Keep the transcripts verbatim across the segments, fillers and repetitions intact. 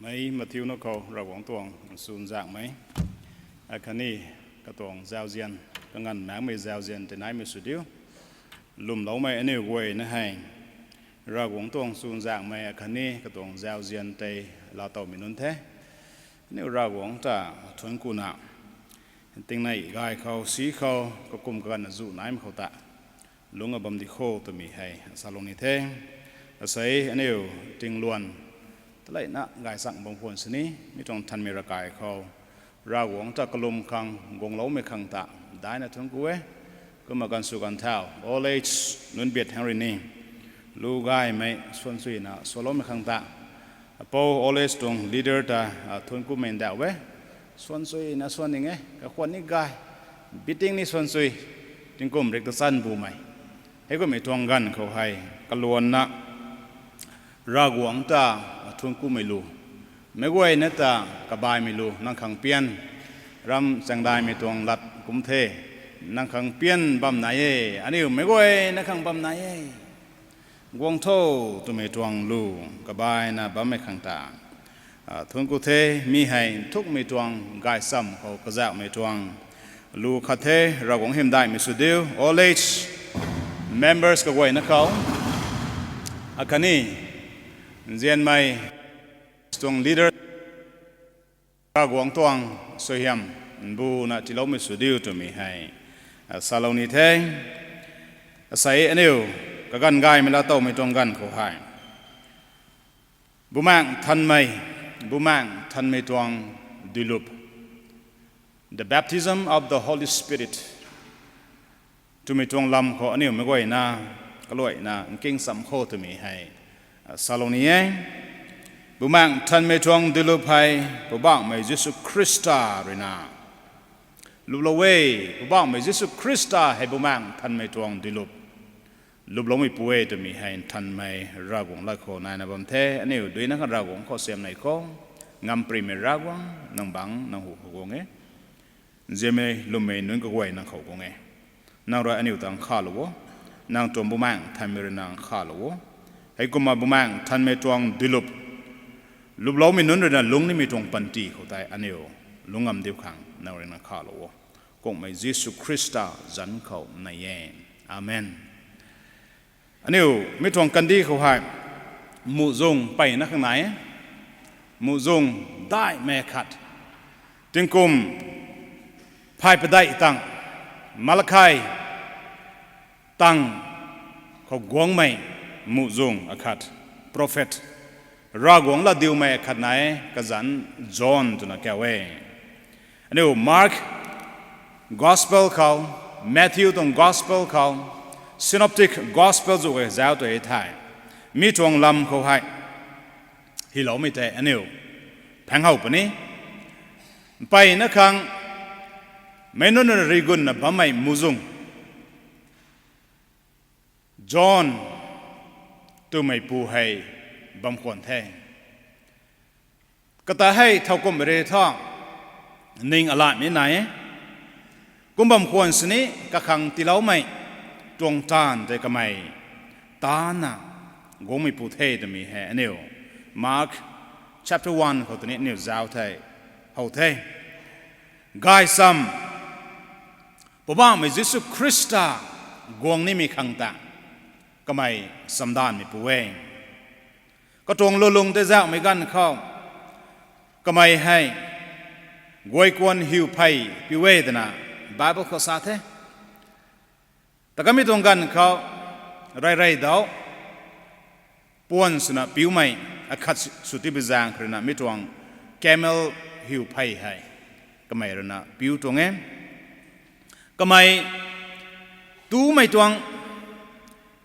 Mei Mathiu na khou Ravguangc tuang chuzaenghmei akhatni katuang zauzian, kanganv maengmei zauzian tei naimei sw diu. Lwmloumei aniu guayna hei Ravguangc tuang chuzaenghmei akhatni katuang zauzian tei laatowmei nunc the. Aniu Ravguangc ta thuanc kuna, tingnei gay khou, si khou, kakum kaganvna zu naimei khou ta lungc abam di kho twmei hei salou ni the. Asei aniu tingluan taleina gaychang bam khwan sini, mi tuang nthanmei ravkai khou Ravguangc ta kalum khang, guangloumei khang ta daina thuanc ku e. Kumna ganv sw ganv thau old age nunc biat thangc rui ni lu gaymei suansuina sualoumei khang ta, apou old age tuang leader ta thuanc kumei ndauh e. Suansuina suan ning e, kakhwan ni gay, biting ni suansui, tingkum rik ta chan bumei. Heikummei tuang ganv khou hei kaluanna Ravguangc ta thuanc kumei lu, meic guayna ta kabaimei lu, nang khang pian, ram chaengdaimei tuang lat kum the, nang khang pian bam nai e, aniu meic guayna khang bam nai e. Guang tho twmei tuang lu kabaina bammei khang ta thuanc ku the. Mi hei nthukmei tuang gaychamv khou kazauhmei tuang lu khat the. Ravguangc hymdaihmei sw diu. Old age members kaguayna khou akhatni nzianmei tuang leader, Ravguangc tuang suaihiam mbuna tiiloumei sw diu twmei hei salou ni the. Asei aniu kaganv gaymei laatowmei tuang ganv khou hei Bumaengh Nthanmei, Bumaengh Nthanmei tuang duilup, the baptism of the Holy Spirit twmei tuang lam khou aniu meic guayna kaluaina nking cham kho twmei hei salou ni e. Bumaengh Nthanmei tuang duilup hei Poubauhmei Jisu Khrista ruina luplou e. Poubauhmei Jisu Khrista hei Bumaengh Nthanmei tuang duilup luploumei pu e twmei hei nthanmei Ravguangc lat khou naina bam the. Aniu duina kha Ravguangc khou siamnei khou, ngamparymei Ravguangc, nang bangc nang hu khou guang e. Nzianmei lwmmei nunc kaguay nang khou guang e. Nang rui aniu ta nkhavlou o. Nang tuang Bumaengh Nthanmei rui nang nkhavlou o. Heikumna Bumaengh Nthanmei tuang duilup luploumei nunc ruina lungc nimei tuang panty khou tei aniu lungc ngam diu khang nang rui nang nkhavlou o. Kuanghmei Jisu Khrista zanc khou nei e. Amen. Aniu mi tuang kandih khou hei muhzwng mpeyna khang nai e. Muhzwng daihmei khat, tingkum phay padeih tang, Malakai tang khou guangmei muhzwng akhat, prophet, Ravguangc latdiumei akhat nai e, kazanc John twna kau e. Aniu Mark Gospel khou, Matthew tuang Gospel khou, Synoptic Gospel zu e zauc tu e thei, mi tuang lam khou hei hyloumei tei aniu phaeng how puni. Mpeyna khang meic nunc ruina rigunna bammei muhzwng John twmeipu hei bam khwan the. Kata hei thowkumhmei rui thu ning alatmei nai e. Kum bam khwan sini kakhang tiiloumei tuang taanv tei kamei taanna guangmeipu the twmei hei aniu Mark chapter one khou tei ni aniu zauc the, how the. Gaychamv, Poubauhmei Jisu Khrista guang nimei khang ta kamei chamdanvmeipu e. Katuang lulung tei zauhmei ganv khou kamei hei guay kuan hiu phey piu e twna Bible khou sa the. Takamei tuang ganv khou rey rey dauh puan swna piumei akhat sw tibi zaeng khou ruina mi tuang camel hiu phey hei kamei ruina piu tuang e. Kamei tumei tuang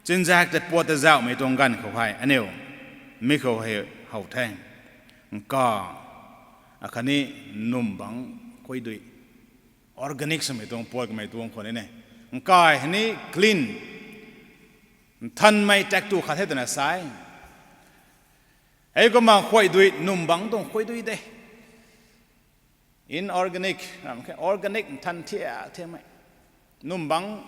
chinzak tei puat tei zauhmei tuang ganv khou hei aniu mi khou hei how the. Nka akhatni num bangc khuaidui, organic swmei tuang puat kamei tuang khwan e ne. Nkai hei ni clean, nthanmei taektw khat the twna sa e. Heikumna khuaidui, num bangc tuang khuaidui de, inorganic ram khe, organic nthan thiak thiakmei, num bangc,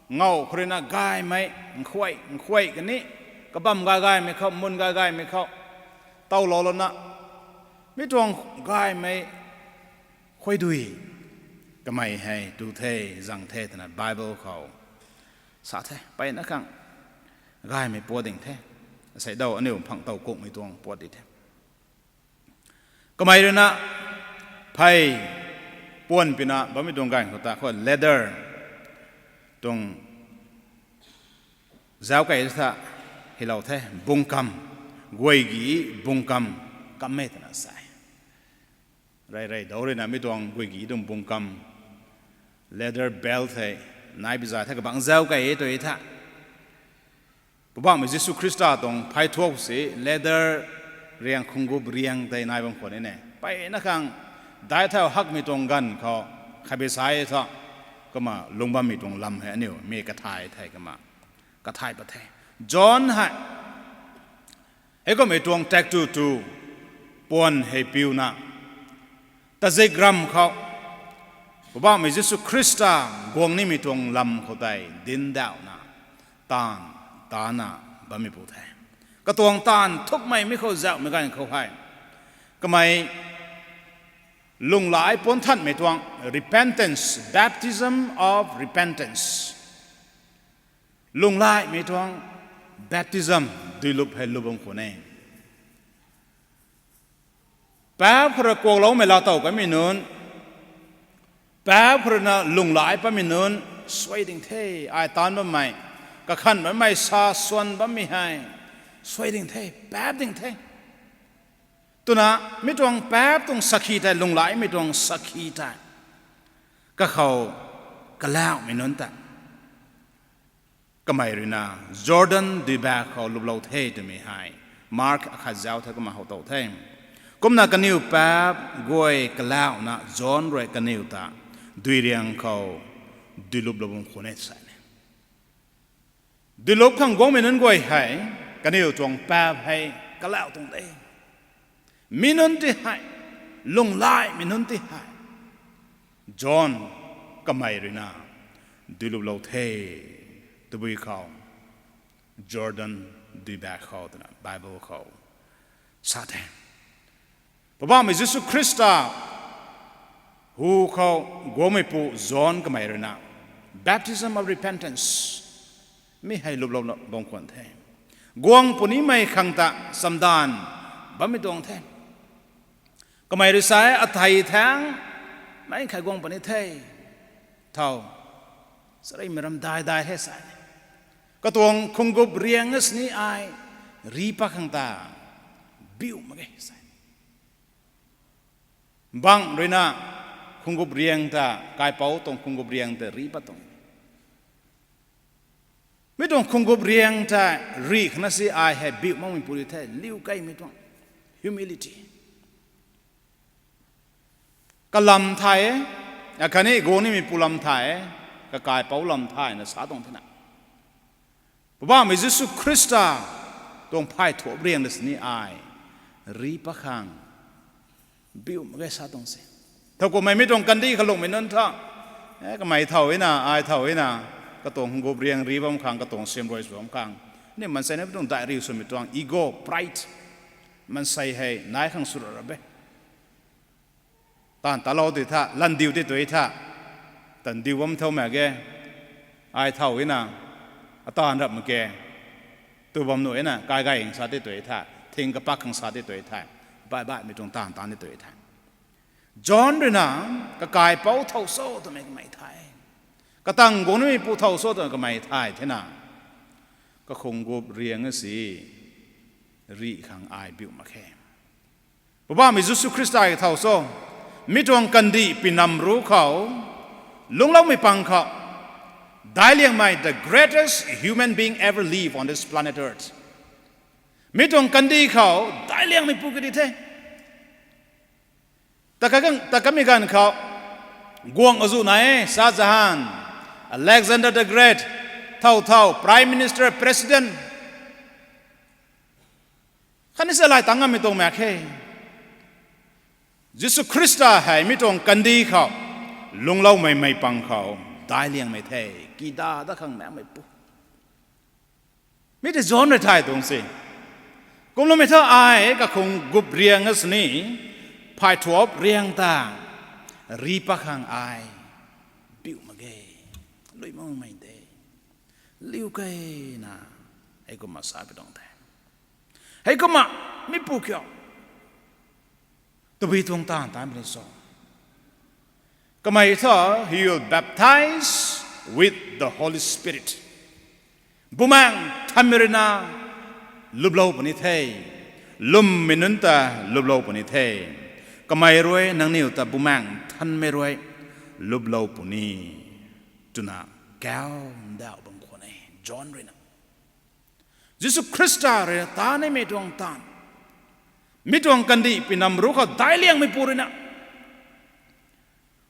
ngau khou ruina gaymei, nkhuay nkhuay kani, kabam gay gaymei khou, mun gay gaymei khou towlou louna Mi tuang gaymei khuaidui kamei hei tu the, zang the twna Bible khou sa the. Mpeyna khang gaymei puat ding the. Asei daw aniu phang tow kukmei tuang puat di the. Kamei ruina phey puan pina bammei tuang ganv khou ta khou leather tuang zauc kei tha hilou the, bungkam, guaygi bungkam, kammei twna sa e. Rey rey daw ruina mi tuang guaygi tuang bungkam, leather belt hei nai bi za the, kabangc zauc kei e tw e tha. Poubauhmei Jisu Khrista tuang phey thuak si leather riang, khunggup riang tei nai bam khwan e ne. Mpeyna khang daic thau hakmei tuang ganv khou khabi sa e tha. Kumna lungc bammei tuang lam hei aniu mi kathay thei kumna kathay pat the. John hei heikumhmei tuang tak tu tu puan hei piuna, tazikramv khou Poubauhmei Jisu Khrista guang nimei tuang lam khou tei dinc dauhna, taanv tana bammei pu the. Katuang taanv thukmei mi khou zauhmei ganv khou hei kamei lunghlaic puan thanmei tuang repentance, baptism of repentance, lunghlaicmei tuang baptism, duilup hei lup bam khwan e. Paap khou rui kuakloumei laatow kanmei nunc, paap khou ruina lunghlaic patmei nunc, suai ding the, ai taanc bammei, kakhan bammei, sa swan bammei hei suai ding the, paap ding the twna, mi tuang paap tuang sakhi tei, lunghlaicmei tuang sakhi tei kakhou kalauhmei nunc ta kamei ruina Jordan duibak khou luplou the twmei hei Mark akhat zauc the kumna how tow the. Kumna kaniw paap guay kalauhna John rui kaniw ta dui riang khou duiluplou bam khwan e sa e. Duilup khang guangmei nunc guay hei kaniw tuang paap hei kalauh tuang de. Mi nunc ti hei, lunghlaicmei nunc ti hei John kamei ruina duiluplou the, tabui khou Jordan duibak khou twna Bible khou sa the. Poubauhmei Jisu Khrista hu khou guangmeipu John kamei ruina baptism of repentance mi hei luplou bam khwan the. Guang punimei khang ta chamdaanv bammei tuang the. Kamei rui sa e, athei thangc mei khat guang puni the. Thow, sareimei ram daidai the sa e. Katuang khunggup riang sini ai ri pat khang ta biu mak ge sa e. Bangc ruina khunggup riang ta, kaipouc tuang khunggup riang ta ri pat tuang. Mi tuang khunggup riang ta rih khana si ai hei biu makmei pu ri the, liu keymei tuang humility. Kalam thay e, akhatni guang nimei pu lam thay e, kakaipouc lam thayna sa tuang thena. Poubauhmei Jisu Khrista tuang phay thuap riang ta sini ai ri pat khang biu mak ge sa tuang se. Thowkumhmei mi tuang kandih khalungmei nunc tha, e, kamei thow ina, ai thow ina, katuang khunggup riang ri bam khang, katuang sim rui sw bam khang, ni maansei na mi tuang daihriu swmei tuang ego, pride, maansei hei nai khang sw ra ra be. Taanv talou ti tha, landiu ti tui tha, tandiu bam thow mak ge, ai thow ina, ataanv rap mak ge, tu bam nuh ina, kai gay khang sa ti tui tha, thing kapak khang sa ti tui tha, baih baihmei tuang taanv taanv ti tui tha. John ruina, kakaipouc thow so twmei kamei thay, katang guang nimei pu thow so twmei kamei thay thena, kakhunggup riang si rih khang ai biu mak khe. Poubauhmei Jisu Khrista ki thow so, mi tuang kandih pinam ru khou lungcloumei pang khou, daic liangmei, the greatest human being ever live on this planet Earth, mi tuang kandih khou daic liangmei pu kadi the. Ta kamei ganv khou guangc azuh nai e, Shah Jahan, Alexander the Great, thow thow Prime Minister, President, khatni sa lay tang ngammei tuang mak khe. Jisu Khrista hei mi tuang kandih khou lungcloumei mei pang khou daic liangmei the, kida dat khang makmei pu. Mi tei John rui thay tuang se. Kumloumei tha ai kakhunggup riang sini phay thuap riang ta ri pat khang ai biu mak ge, lui makmei de, liu keyna, heikumna sa pi tuang the. Heikumna, mi pu kiu, tabui tuang taanv tan puni cho? Kamei thu, he will baptize with the Holy Spirit. Bumaengh Nthanmei rui na luplou puni the. Lwmmei nunc ta luplou puni the. Kamei rui nangniw ta Bumaengh Nthanmei rui luplou puni, twna kau ndauh bam khwan e, John rui na. Jisu Khrista rui na tanimei tuang taanv, mi tuang kandih pi nam ruc khou daic liangmei pu rui na,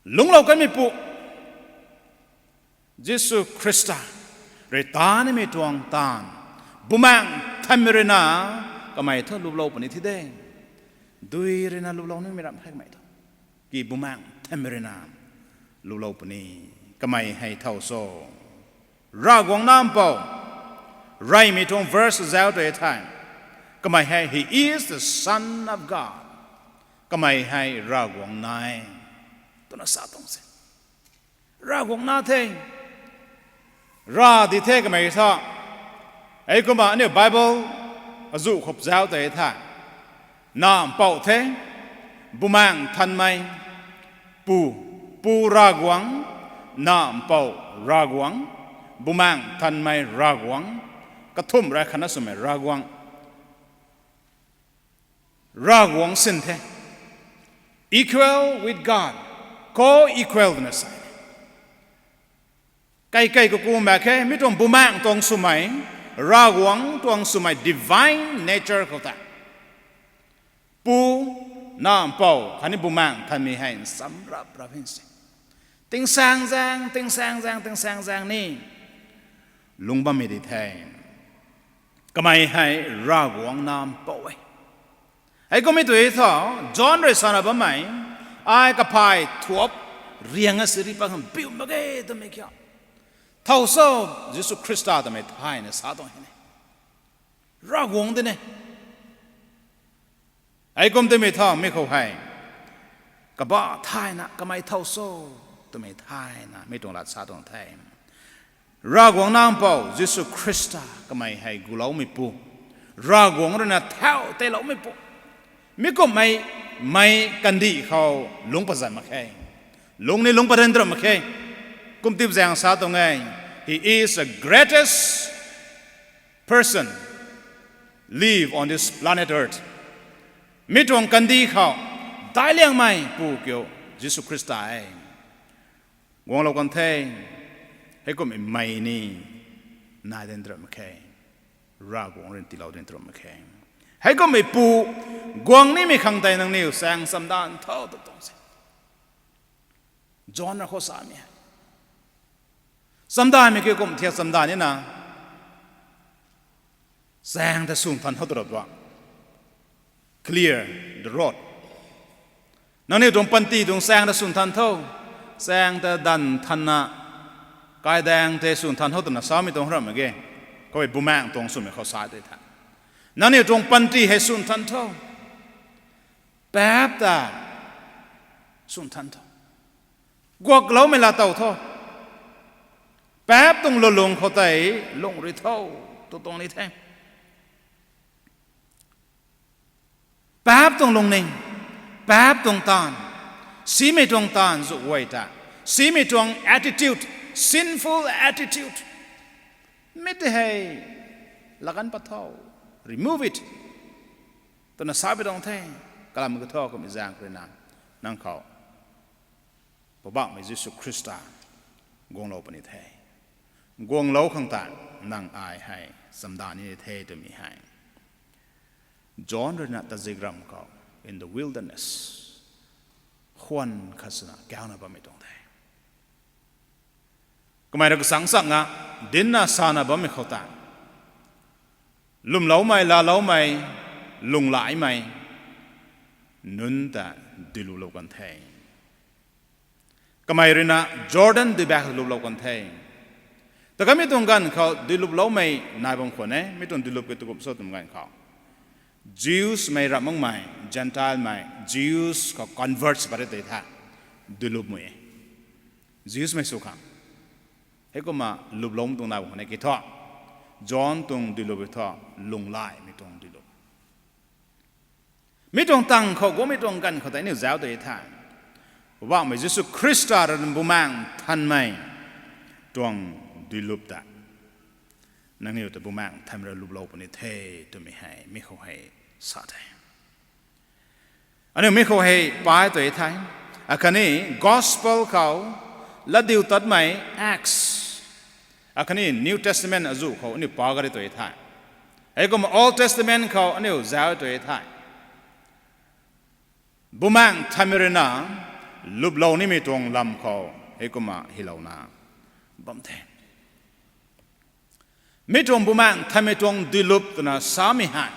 lungclou kanmei pu, Jisu Khrista rui tanimei tuang taanv, Bumaengh Nthanmei rui na kamei thu luplou puni thi de. Dui rui na luplou nimei ramh khe kamei thu, ki Bumaengh Nthanmei rui na luplou puni. Kamei hei thow cho? Ravguangc Nac Mpouh. Reymei tuang verse zauc tei the. Kamei hei, he is the Son of God. Kamei hei Ravguangc Nac e, twna sa tuang se. Ravguangc Nac the, Rav di the kamei tha. Heikumna aniu Bible azuh khou zauc tei the. Nac Mpouh the, Bumaengh Nthanmei, Pu, Pu Ravguangc, Nac Mpouh Ravguangc, Bumaengh Nthanmei Ravguangc, kathumh rui khatna swmei Ravguangc. Ravguangc sin the. Equal with God. Co-equal twna sa. Kaikei kaku mak khe, mi tuang Bumaengh tuang swmei, Ravguangc tuang swmei divine nature khou ta, Pu, Nac Mpouh khatni Bumaengh Nthanmei hei nsamrap rap hin se. Tingsaengzaeng, tingsaengzaeng, tingsaengzaeng ni lungc bammei di the. Kamei hei Ravguangc Nac Mpouh e. Heikummei tu e thu, John rui sana bammei, ai kaphay thuap riang a siri pat khang biu mak ge twmei kiu. Thow cho, Jisu Khrista twmei thayna sa tuang hei ne. Ravguangc di ne. Heikum twmei tha mi khou hei, kabah thayna kamei thow cho twmei thayna mi tuang lat sa tuang the. Ravguangc Nac Mpouh Jisu Khrista kamei hei guloumeipu, Ravguangc rui na thau teiloumeipu. Mi kumhmei, mei kandih khou lungc pat zan mak khe. Lungc ni lungc pat rin drap mak khe. Kum tip zaeng sa tuang e, he is the greatest person live on this planet earth. Mi tuang kandih khou daic liangmei pu kiu Jisu Khrista e. Guanglou kan the, heikumhmei ni nai din drap mak khe. Ravguangc rui tiilou din drap mak khe. Heikumhmei pu guang nimei khang tei nangniw saeng chamdan tho tu tuang se. John rui khou samei hei, chamdanmei kiu kum thiak chamdan nina, saeng ta swn than tho tu rap tuang. Clear the road. Nangniw tuang panty tuang saeng ta swn than tho. Saeng ta dan thanna, kaidaeng tei swn than tho twna samei tuang ramh mak ge. Khou Bumaengh tuang swmei khou sa tei tha. Nangniw tuang panty hei swn than tho. Paap ta swn than tho. Guakloumei laa tow tho. Paap tuang lulung khou tei lungh rui tho tu tuang ni the. Paap tuang lungning, paap tuang taanv, simei tuang taanv zu guay ta, simei tuang attitude, sinful attitude, mi tei hei lagan pat tho, remove it twna sa pi tuang the. Kalam katho kummei zaeng khou rui na, nang khou Poubauhmei Jisu Khrista guanglou puni the. Guanglou khang ta nang ai hei chamdan ni the twmei hei John rui na tazikramv khou, in the wilderness, khwan khat swna kauna bammei tuang the. Kamei rui kasang chakna, dincna sana bammei khou ta, lwmloumei, laaloumei, lunghlaimei nunc ta duiluplou kan the. Kamei rui na Jordan duibak luplou kan the. Takam mi tuang ganv khou duiluploumei nai bam khwan e, mi tuang duilup ki tu kum cho twmei ganv khou. Jews mei ram makmei, Gentile mei, Jews khou convert sw pat ri tei the. Duilupmei e. Jews mei sw khang. Heikumna luploumei tuang nai bam khou ni ki thu, John tuang duilup thu, lunglaimei tuang duilup. Mi tuang tang khou, guangmei tuang ganv khou tei aniu zauc tei the. Poubauhmei Jisu Khrista rui Bumaengh Nthanmei tuang duilup ta, nangniw ta Bumaengh Nthanmei rui luplou puni the twmei hei mi khou hei sa the. Aniu mi khou hei pai tei the. Akhatni Gospel khou, Latdiutatmei, Acts, akhatni New Testament azuh khou aniu pa gari tei the. Heikumna Old Testament khou aniu zauc tei the. Bumaengh Nthanmei ruina luplou nimei tuang lam khou heikumna hylouna bam the. Mi tuang Bumaengh Nthanmei tuang duilup twna samei hei,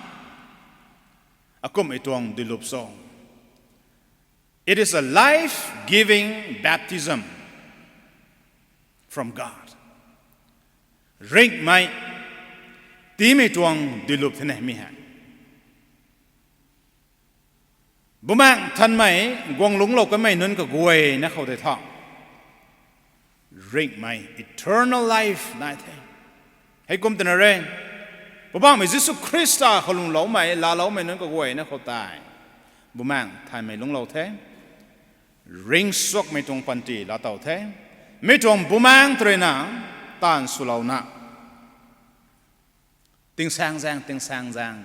akumhmei tuang duilup cho? It is a life-giving baptism from God. Ringhmei tiimei tuang duilup the ne mi hei. Bumaengh Nthanmei guang lungclou kanmei nunc kaguayna khou tei thu, ringhmei eternal life nai the. Heikum twna re, Poubauhmei Jisu Khrista khou lwmloumei, laaloumei nunc kaguayna khou tei Bumaengh Nthanmei lungclou the. Ringcsuangmei tuang panty laatow the. Mi tuang Bumaengh tei ruina taanv swlouna, tingsaengzaeng, tingsaengzaeng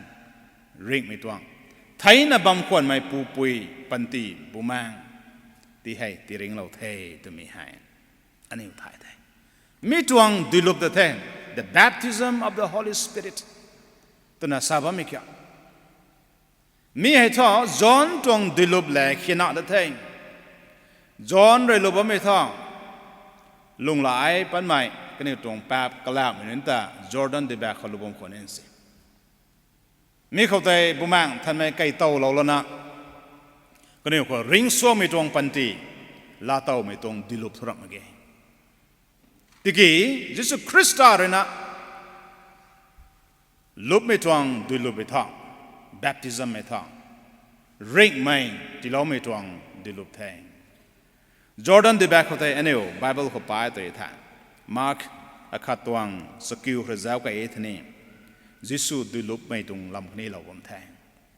ringhmei tuang, theina bam khwanmei pupui panty Bumaengh ti hei tiiringlou the twmei hei aniu thay the. Mi tuang duilup ta the, the baptism of the Holy Spirit twna sa bammei kiu. Mi hei thu John tuang duilup le khina ta the. John rui lup bammei thu, lunglai patmei kaniw tuang paap kalauhmei nunc ta Jordan duibak khou lup bam khwan ni si. Mi khou tei Bumaengh Nthanmei kaitawlou lana, kaniw khou ringcsuangmei tuang panty laatowmei tuang duilup thu ramh mak ge. Tiki Jisu Khrista ruina lupmei tuang duilup e thu, baptism e thu, ringhmei tiiloumei tuang duilup the. Jordan duibak khou tei aniu Bible khou pai tei the. Mark akhat tuang chakiu khou rui zauc key e theni, Jisu duilupmei tuang lam khatni lou bam the.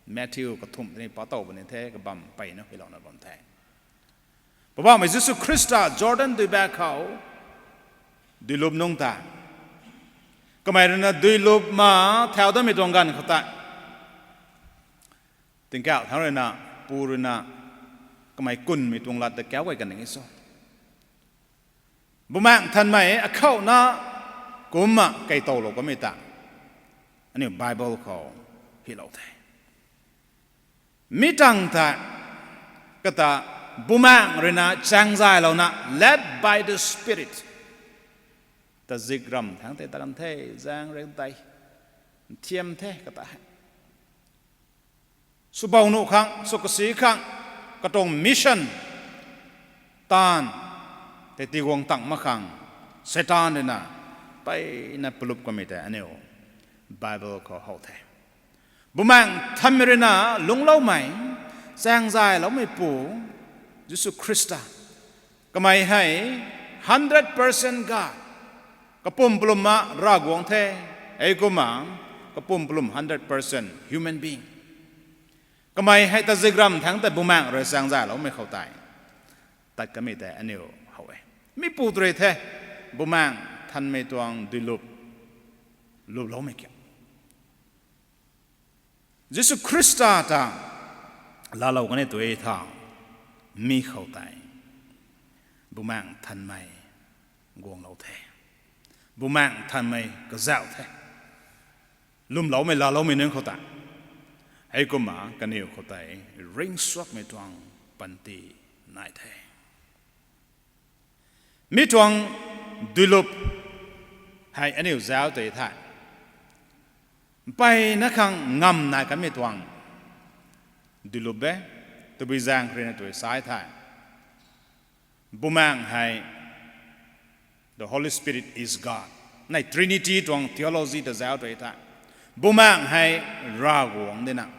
Matthew kathumh tei ni patow bam ni the, kabam mpeyna hylouna bam the. Poubauhmei Jisu Khrista Jordan duibak khou duilup nungc ta, kamei ruina duilup ma thau datmei tuang ganv khou tei, tingkauh thangc ruina, pu ruina, kamei kunmei tuang lat ta kauc guay kan ning e so. Bumaengh Nthanmei akhouna kumna kaitawlou kamei ta aniu Bible khou hylou the. Mi tangv tei kata Bumaengh ruina chaengzaylouna, led by the Spirit, tazikramv thangc tei ta kan the, zaeng rui tei nthiam the kata hei. Swbou nuh khang, sw kasi khang, katuang mission taanv tei tiguang tang mak khang, Satan ruina mpeyna palup kamei tei aniu Bible khou how the. Bumaengh Nthanmei ruina lungcloumei, chaengzayloumeipu Jisu Khrista, kamei hei hundred percent God, kapumc palumna Ravguangc the, heikumna kapumc palum hundred percent human being. Kamei hei tazikramv thangc tei Bumaengh rui chaengzayloumei khou tei tat kamei tei aniu how e. Mipu tei rui the, Bumaengh Nthanmei tuang duilup luploumei kiu. Jisu Khrista ta laalou kan e tw e tha, mi khou tei Bumaengh Nthanmei guanglou the. Bumaengh Nthanmei kazauh the. Lwmloumei laaloumei nunc khou tei, heikumna kaniw khou tei ringcsuakmei tuang panty nai the. Mi tuang duilup hei aniu zauc tei the, mpeyna khang ngam nai kanmei tuang duilup e. Tabui zaeng khou ruina tw e sa the, Bumaengh hei, the Holy Spirit is God. Nai Trinity tuang theology ta zauc tei the. Bumaengh hei Ravguangc dina,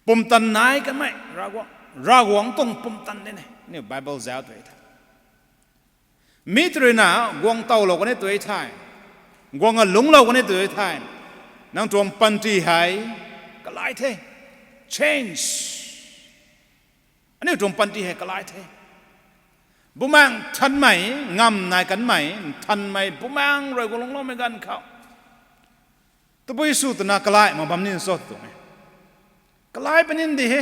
Pumtan nai kanmei Ravguangc, Ravguangc tuang pumtan de ne. Aniu Bible zauc tu e the. Mi tw rui na guang towlou kan e tu e the. Guang alungclou kan e tu e the. Nang tuang panty hei kalai the. Change. Aniu tuang panty hei kalai the. Bumaengh Nthanmei, ngam nai kanmei, Nthanmei Bumaengh rui guang lungcloumei ganv khou, tabui sw twna kalai mak bam ni cho tuang e. Kalai puni di he.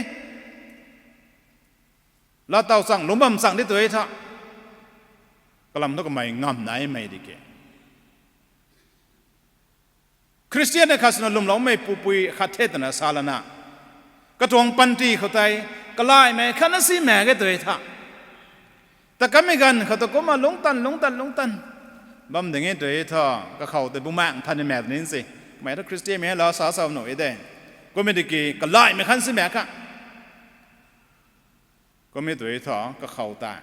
Laatow chang, lungc bam chang di tu e tha. Kalam thu kamei ngam naimei di ke. Khristian na khat swna lwmloumei pupui khat the twna sa lana, katuang panty khou tei kalaimei khatna si mak ge tu e tha. Ta kamei ganv khou ta kumna lungctan, lungctan, lungctan bam ding e tu e tha. Kakhou tei Bumaengh Nthanmei mak ni se. Kamei thu Khristianmei hei la sa sa nuh e de. Kummei di ki kalaimei khatna si mak kha. Kummei tu e tha kakhou tei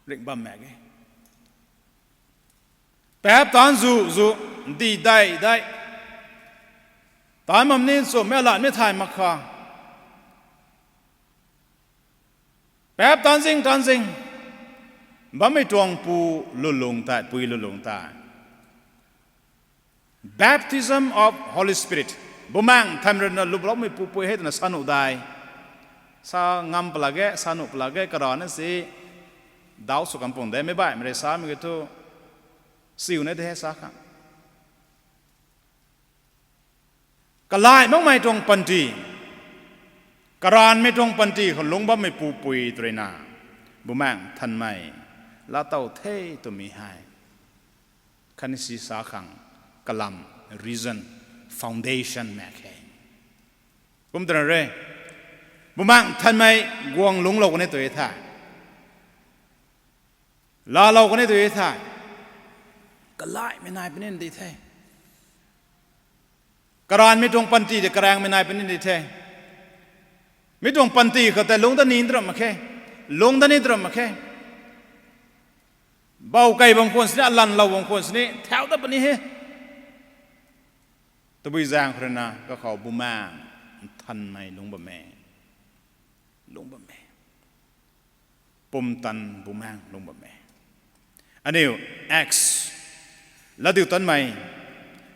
ringh bam mak e. Paap taanc zu zu, di dai dai, taanc bam ni chumei alat mi thay mak kha. Paap taanc zing, taanc zing bammei tuang pu lulung tei, pui lulung tei, Baptism of Holy Spirit, Bumaengh Nthanmei rui na lwmloumei pupui hei twna sa nuh dai. Sa ngam pala ge, sa nuh pala ge, karana si dau sw kan pung de, meic baihmei rui samei ki thu siu na de he sa khang. Kalai makmei tuang panty, karanvmei tuang panty khou lungc bammei pupui tw rui na, Bumaengh Nthanmei laatow the twmei hei khatni si sa khang kalam, reason, foundation mak khe. Kum twna re, Bumaengh Nthanmei guang lungclou kan e tu e the. Laalou kan e tu e the. Kalaimei nai puni di the. Karanvmei tuang panty tei karaengmei nai puni di the. Mi tuang panty khou tei lungc dat ni tram mak khe. Lungc dat ni tram mak khe. Bou kei bam khwan sini, alanlou bam khwan sini thau dat puni he. Tabui zaeng khou rui na kakhou Bumaengh Nthanmei lungc bam e. Lungc bam e. Pumtan Bumaengh lungc bam e. Aniu Acts, Latdiutatmei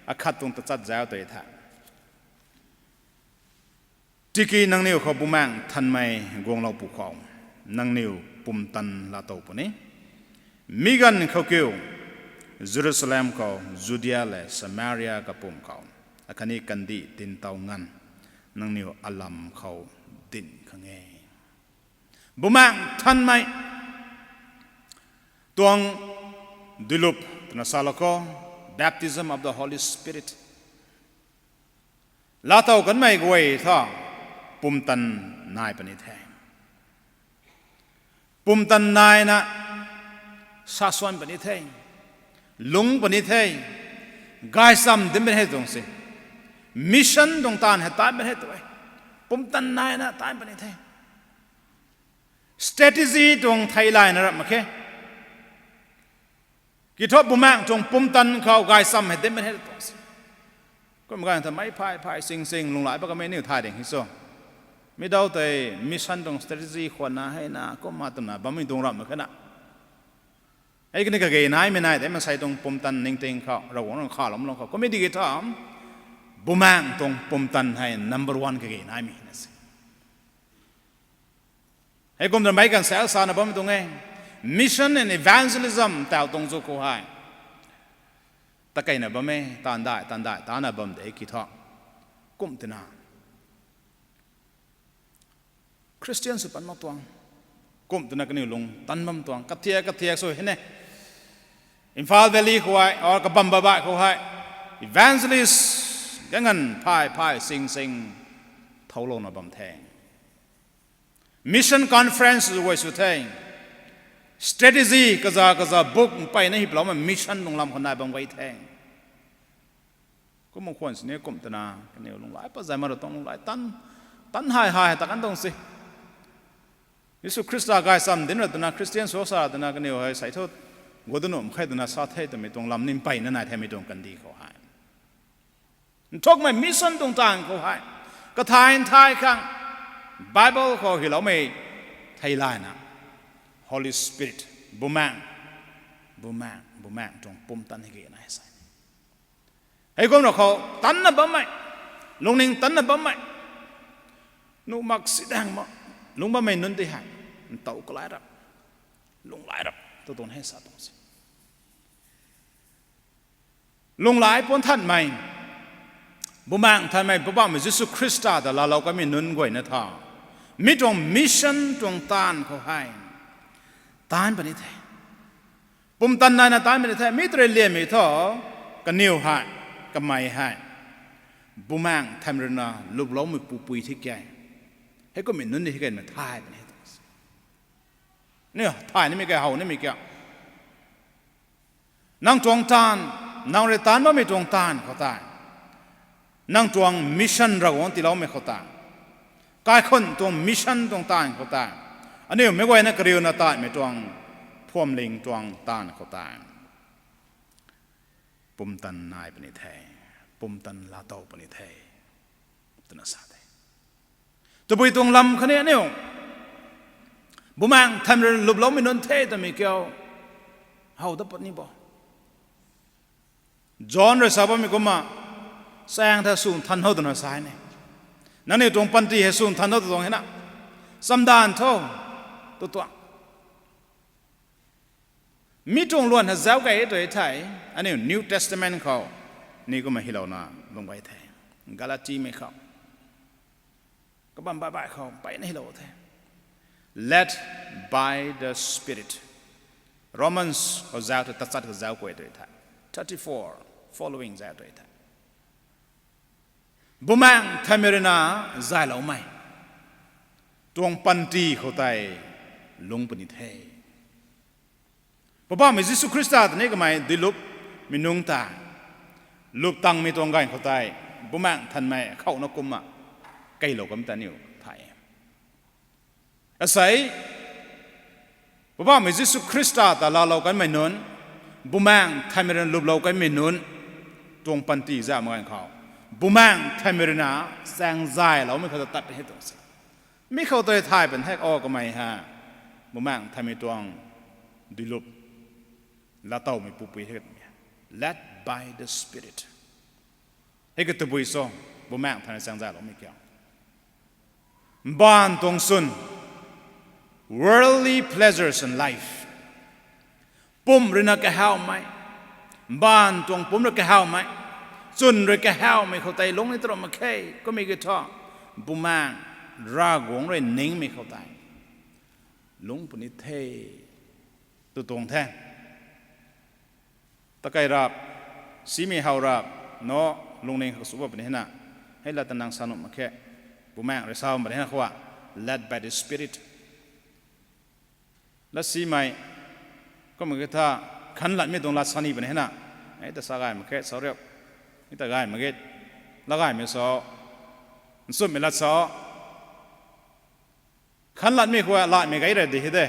akhat tuang tachat zauc tu e tha. Tiki nangniw khou Bumaengh Nthanmei guanglou pwkhou, nangniw pumtan laatow puni. Mi ganv khou kiu, Jerusalem khou, Judia lev Samaria kapwm khou, akhatni kandih tintow nganv, nangniw alam khou dinh khang e. Bumaengh Nthanmei tuang duilup twna salou khou, baptism of the Holy Spirit. Laatow kanmei guay tha pumtan nai puni the. Pumtan naina sasuan puni the. Lungc puni the. Gaychamv dinc puni the tuang se. Mission tuang taanv hei taanc puni the tu e. Pumtan naina taanc puni the. Strategy tuang theilayna rap mak khe. Kiu thu Bumaengh tuang pumtan khou gaychamv hei dinc puni the tuang se. Kum ganv tha mei phay phay sing sing lunghlaic pat kamei niw thay ding hei cho. Mi dau tei mission tuang strategy khwanna heina kumna twna bammei tuang ramh mak khe na. Hei kani kage naimei nai tei maansei tuang pumtan ningting khou, Ravguangc rui khalou lou khou. Kummei di ki tha, Bumaengh tuang pumtan hei number one kage naimei na se. Heikum twna meic kan sel sana bam tuang e. Mission and evangelism taw tuang zu khou hei, takeina bam e, taanv dai, taanv dai, taanna bam de kiu thu. Kum twna Christian sw pan mak tuang. Kum twna kaniw lung tan bam tuang. Kathiak kathiak sw hei ne. Imphal Valley khou hei, or kabam babai khou hei, evangelist ganv phay phay sing sing thoulouna bam the. Mission conference guay sw the. Strategy kaza kaza book mpeyna hiploumei mission tuang lam khou nai bam guay the. Kum khwan sini kum twna kaniw lunghlaic pat zay ma ra tuang, lunghlaic tan, tan hei hei ta kan tuang se. Jisu Khrista gaychamv dinc ra twna, Christian sw sa twna kaniw hei sei thu gu danu mak khe twna sa the twmei tuang lam ni mpeyna nai themei tuang kandih khou hei. Nthukmei mission tuang taanv khou hei, Kathay nthay khang Bible khou hyloumei theilayna Holy Spirit, Bumaengh, Bumaengh, Bumaengh tuang pumtan hei ge na sa. Heikumna khou tanna bammei, lungning tanna bammei, nuh mak si daeng ma, lungc bammei nunc tei hei ntaw kalai rap, lunghlaic rap tu tuang hei sa tuang se. Lunghlaic puan thanmei, Bumaengh Nthanmei Poubauhmei Jisu Khrista ta laalou kanmei nunc guayna tha, mi tuang mission tuang taanv khou hei taanc puni the. Pumtan naina taanc puni the. Mi tei rui liammei thu, kaniw hei, kamei hei, Bumaengh Nthanmei ruina luploumei pupui thi ke. Heikummei nunc ni hei kanmei thay puni the. Ni thay nimei ke, how nimei ke. Nang tuang taanv, nang rui taanc bammei tuang taanv khou tei, nang tuang mission Ravguangc tiiloumei khou tei, kaikhunc tuang mission tuang taanv khou tei, aniu meic guayna kariuna taanmei tuang phuamling tuang taanv khou tei, pumtan nai puni the, pumtan laatow puni the, twna sa the. Tabui tuang lam khatni aniu Bumaengh Nthanmei rui luploumei nunc the twmei kiu how dat pat ni bo. John rui sa bammei kumna, chaeng tha sw nthan tho twna sa ne. Nangniw tuang panty hei sw nthan tho tw tuang hena, chamdanv tho, tu tuang. Mi tuang luan hei zauc key e tw thei, aniu New Testament khou ni kumna hylouna lung gay the. Galatimei khou, kabam baih baih khou mpeyna hylou the. Led by the Spirit. Romans khou zauc tei, tachat khou zauc key tw thei, thirty-four following zauc tw thei, Bumaengh Nthanmei ruina zayloumei tuang panty khou tei lungc puni the. Poubauhmei Jisu Khrista ta ni kamei duilupmei nungc ta, lup tangmei tuang ganv khou tei, Bumaengh Nthanmei khouna kumna keylou kam ta aniu thay e. Asei, Poubauhmei Jisu Khrista ta laalou kanmei nunc, Bumaengh Nthanmei ruina luplou kanmei nunc tuang panty zay mak ganv khou, Bumaengh Nthanmei ruina chaeng zayloumei khou ta tat hei tuang se. Mi khou tei thay pan hek o kamei hei, Bumaengh Nthanmei tuang duilup laatowmei pupui hei, led by the Spirit. Hei ka tabui cho, Bumaengh Nthanmei chaeng zayloumei kiu. Mbaanv tuang swn, worldly pleasures in life. Pumc ruina kahawmei, mbaanv tuang pumc rui kahawmei, chwn rui kahawmei khou tei lungc ni tw ra mak khe, kummei kiu thu, Bumaengh Ravguangc rui ningmei khou tei lungc puni the, tu tuang the. Takei rap, simei how rap, no, lungning khou sw bam puni hena, hei lat ta nang sa nuh mak khe, Bumaengh rui sa bam puni hena khou, led by the Spirit. Lat simei, kummei kiu thu, khanlatmei tuang lat sa ni puni hena, hei ta sa gay mak khe, sa riu, hei ta gay mak ge, lat gaymei so, nchumhmei lat sa, khanlatmei khou latmei gay ra di hei de.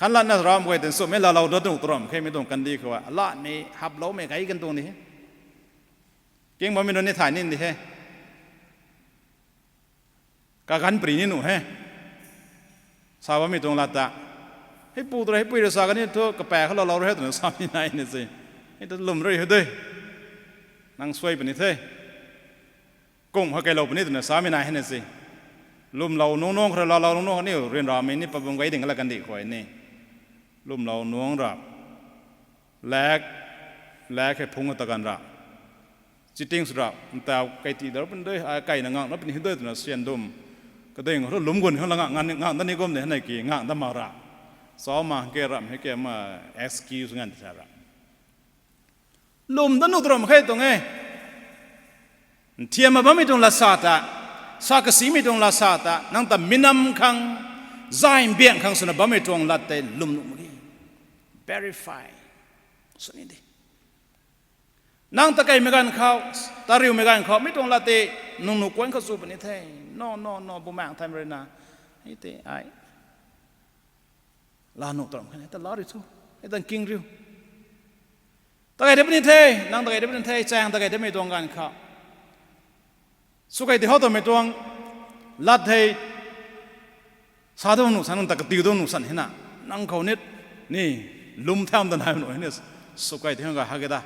Khanlatna ram guay tei nchumhmei laalou dat nuh tw ram khe, mi tuang kandih khou latmei haploumei gay kan tuang di he. King bammei nunc ni thay ni di he. Kaganv pri ni nuh he. Sa bammei tuang lat ta, hei pu tu ra, hei pui ra sa kani thu, kapaek khou laalou ra he twna samei nai ni se. Hei ta lwm rui hei de, nang suai puni the. Kum hei keylou puni twna samei nai hei na se. Lwmlou nungc nungc khou rui laalou nungc nungc khou aniu ryanramei ni pabam gay ding la kandih khou ni. Lwmlou nungc rap, lak, lak hei phungc ta ganv rap, cheating sw rap, ntaw kei ti dar puni de, ai keyna ngak na puni hei de twna syan dum, kading khou lwm gun khou la ngak, ngak dat ni kum de hei na ki ngak dat mak ra. Sa ma ke ram hei ke ma, excuse ngan sa ra. Lwm dat nuh tw ram khe tuang e. Nthiamna bammei tuang lat sa ta, sa kasimei tuang lat sa ta, nang ta minam khang, zay mbiang khang swna bammei tuang lat tei lwm nuh mak ge. Verify sw ni di. Nang ta keymei ganv khou, ta riumei ganv khou, mi tuang lat tei nang nuh kuan khou sw puni the. No, no, no, Bumaengh Nthanmei ruina, hei tei ai laa nuh tw ram khe, hei ta laa riu thu, hei ta king riu. Ta key de puni the, nang ta key de puni the, chaeng ta key de mei tuang ganv khou. Sw key ti how twmei tuang lat hei sa tu nuh san, nang ta katiu tu nuh san hina, nang khou ni, ni lum tham ta nai nuh hina, sw key ti how ka ha ke da,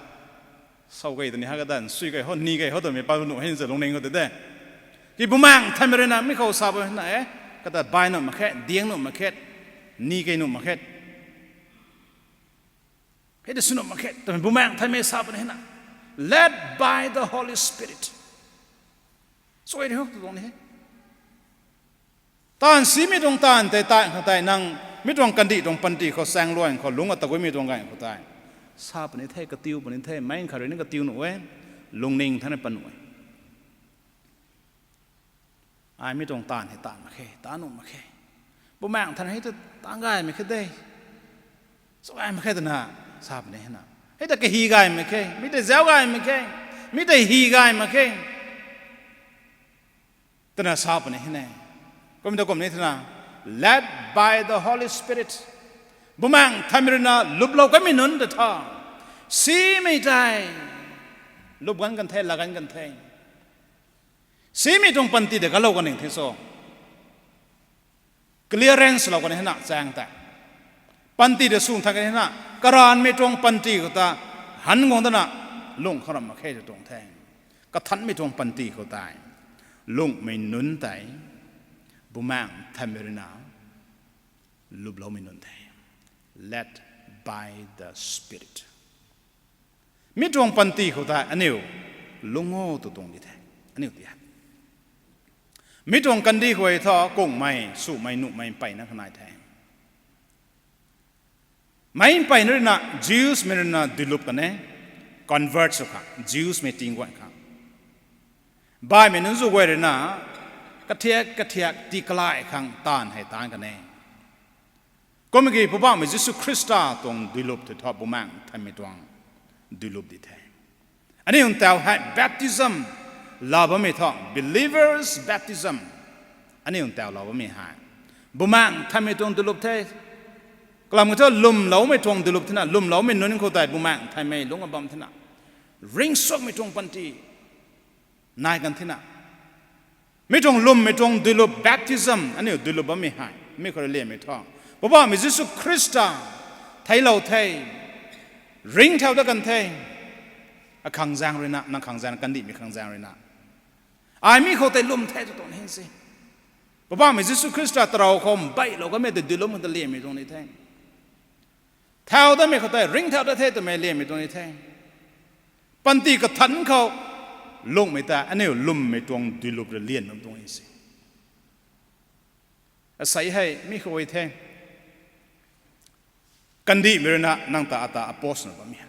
sw key ti ni ha ke da, sw key how, ni key how twmei pa nuh hina se lungning khou ti de. Ki Bumaengh Nthanmei rui na mi khou sa bam hina e, kata bai nuh mak khe, diang nuh mak khe, ni key nuh mak khe, hei ta sw nuh mak khe twmei Bumaengh Nthanmei sa puni hina, led by the Holy Spirit. Sw key ti how tu tuang ni he. Taanv simei tuang taanv tei, taanv khang tei nang mi tuang kandih tuang panty khou, saengluan khou, lungc a taguimei tuang ganv khou tei sa puni the, katiu puni the, meic khat rui ni katiu nuh e, lungning thangc ni pat nuh e. Ai mi tuang taanv hei taanv mak khe, taanv nuh mak khe. Bumaengh Nthanmei hei ta taanv gay mak khe de, sw gay mak khe twna sa puni hina. Hei ta kahi gay mak khe, mi tei zauc gay mak khe, mi tei hi gay mak khe twna sa puni hina. Kum ta kum ni twna, led by the Holy Spirit. Bumaengh Nthanmei rui na luplou kanmei nunc ta tha, simei tei lup ganv kan the, la ganv kan the. Simei tuang panty tei kalou kan ning the so, clearance lou kan hina chaeng tei. Panty tei sw than kan hina, karanvmei tuang panty khou ta han guang dana lung khou ram mak khe tw tuang the. Kathanmei tuang panty khou tei lungmei nunc tei Bumaengh Nthanmei rui na luploumei nunc the, led by the Spirit. Mi tuang panty khou tei aniu lungc o tw tuang di the, aniu ti he. Mi tuang kandih khou thu kungmei, swmei, nuhmei mpeyna kha nai the. Meic mpeyna rui na, Jewsmei rui na duilup kan e, convert sw khang, Jewsmei tingguan khang. Baihmei nunc zu guay rui na kathiak kathiak tii kalai khang taanv hei taanc kan e. Kum ki Poubauhmei Jisu Khrista tuang duilup tei thu Bumaengh Nthanmei tuang duilup di the. Aniu ntaw hei baptism laa bammei thu, believers baptism, aniu ntaw laa bammei hei Bumaengh Nthanmei tuang duilup the. Kalam ki thu lwmloumei tuang duilup thena, lwmloumei nunc khou tei Bumaengh Nthanmei lungc a bam thena, ringcsuangmei tuang panty nai kan thena. Mi tuang lwmmei tuang duilup, baptism, aniu duilup bammei hei mi khou rui liammei thu, Poubauhmei Jisu Khrista theiclou the, ringcthau dat kan the. Akhang zaeng rui na, nang khang zaeng, kandihmei khang zaeng rui na, ai mi khou tei lwm the tw tuang ni se. Poubauhmei Jisu Khrista tarou khou mbeihlou kanmei tei duilup khang ta liammei tuang ni the. Thau datmei khou tei ringcthau dat the twmei liammei tuang ni the. Panty kathanc khou lungmei tei aniu lwmmei tuang duilup rui lian bam tuang ni se. Asei hei mi khou e the. Kandihmei rui na nang ta ata oppose na bammei hei,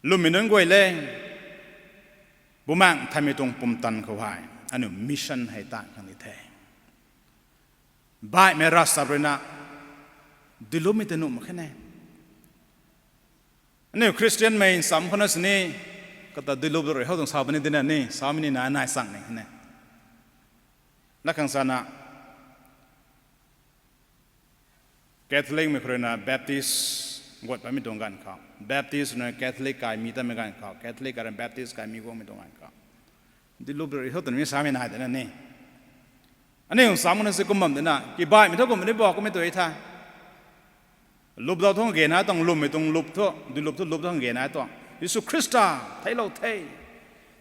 lwmmei nunc guay le, Bumaengh Nthanmei tuang pumtan khou hei aniu mission hei taanv khang di the. Baihmei ravsap rui na duilupmei tei nuh mak khe ne. Aniu Khristianmei nsam khou na sini, kata duilup rui how tuang sa puni dina ni, samei ni na nai chang ni ne. Na khang sana, Catholicmei khou rui na Baptist guat bammei tuang ganv khou, Baptist rui na Catholic kai mi tatmei ganv khou, Catholic kai rui Baptist kai mi guangmei tuang ganv khou, duilup rui how twmei samei nai dina ni. Aniu nsam khou na si kum bam dina, ki baihmei thu kum ni bo kummei tu e the. Lupdau thu ge nai tuang, lwmmei tuang lup thu, duilup thu lup thu ge nai tuang, Jisu Khrista theiclou the,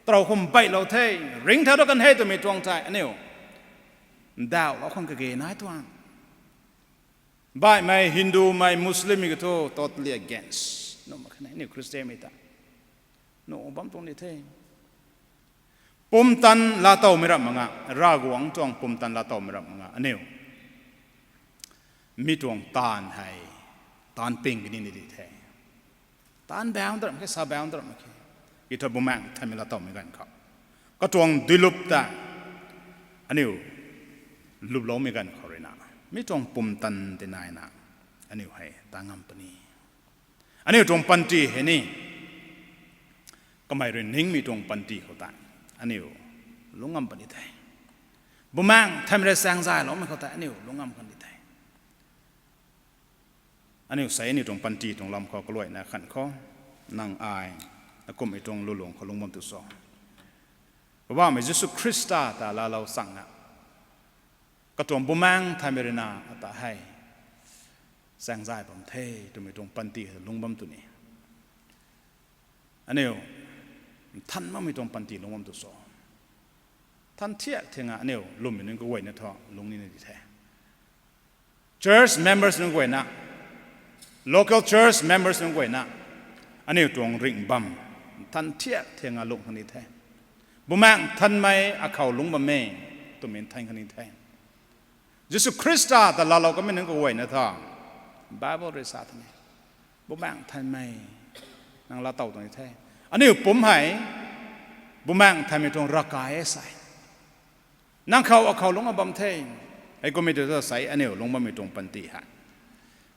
tarou khou mbeihlou the, ringcthau dat kan the twmei tuang tei aniu ndauhlou khang kage nai tuang. Baihmei, Hindumei, Muslimmei ki thu totally against nuh mak khe ne, aniu Khristianmei ta nuh bam tuang ni the. Pumtan laatowmei ramh mak nga, Ravguangc tuang pumtan laatowmei ramh mak nga aniu mi tuang taanv hei taanv ping puni ni di the. Taanv bauc dat ram khe, sa bauc dat ram khe. Ki thu Bumaengh Nthanmei laatowmei ganv khou, katuang duilup ta aniu luploumei ganv khou rui na, mi tuang pumtan tei naina aniu hei ta ngam puni. Aniu tuang panty hei ni, kamei rui ningmei tuang panty khou tei aniu lungc ngam puni the. Bumaengh Nthanmei rui saengzayloumei khou tei aniu lungc ngam kan di the. Aniu sei aniu tuang panty tuang lam khou kaluaina khan khou, nang ai, akumhmei tuang lulung khou lungc bam tu so. Poubauhmei Jisu Khrista ta laalou changna, katuang Bumaengh Nthanmei rui na ata hei chaengzay bam the twmei tuang panty hei lungc bam tw ni. Aniu nthan makmei tuang panty lungc bam tu cho? Nthan thiak thianga aniu lwmmei nunc kaguayna thu lungc nina di the. Church members nunc guayna, local church members nunc guayna, aniu tuang ringh bam nthan thiak thianga lungc khang ni the. Bumaengh Nthanmei akhou lungc bam e twmei nthan khang ni the. Jisu Khrista ta laalou kamei nunc kaguayna thu Bible rui sa thani, Bumaengh Nthanmei nang laatow tuang ni the. Aniu pumc hei Bumaengh Nthanmei tuang ravkai e sei. Nang khou akhou lungc a bam the. Hei kummei tu ta sei aniu lungc bammei tuang panty hei,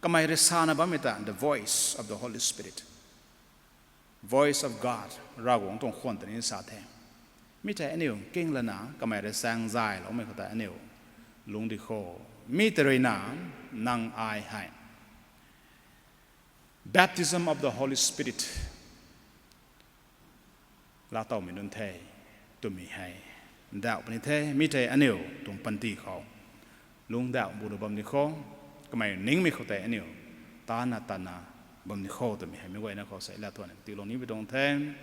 kamei rui sana bammei ta the voice of the Holy Spirit, voice of God, Ravguangc tuang khwan ta ni sa the. Mi tei aniu nkinglana kamei rui chaengzayloumei khou tei aniu lungc di kho. Mi tei rui na nang ai hei baptism of the Holy Spirit laatowmei nunc the twmei hei ndauh puni the. Mi tei aniu tuang panty khou lungcdauh bu na bam ni kho. Kamei ningmei khou tei aniu tana tana bam ni kho twmei hei meic guayna khou sei lathuan tiilou nimei tuang the.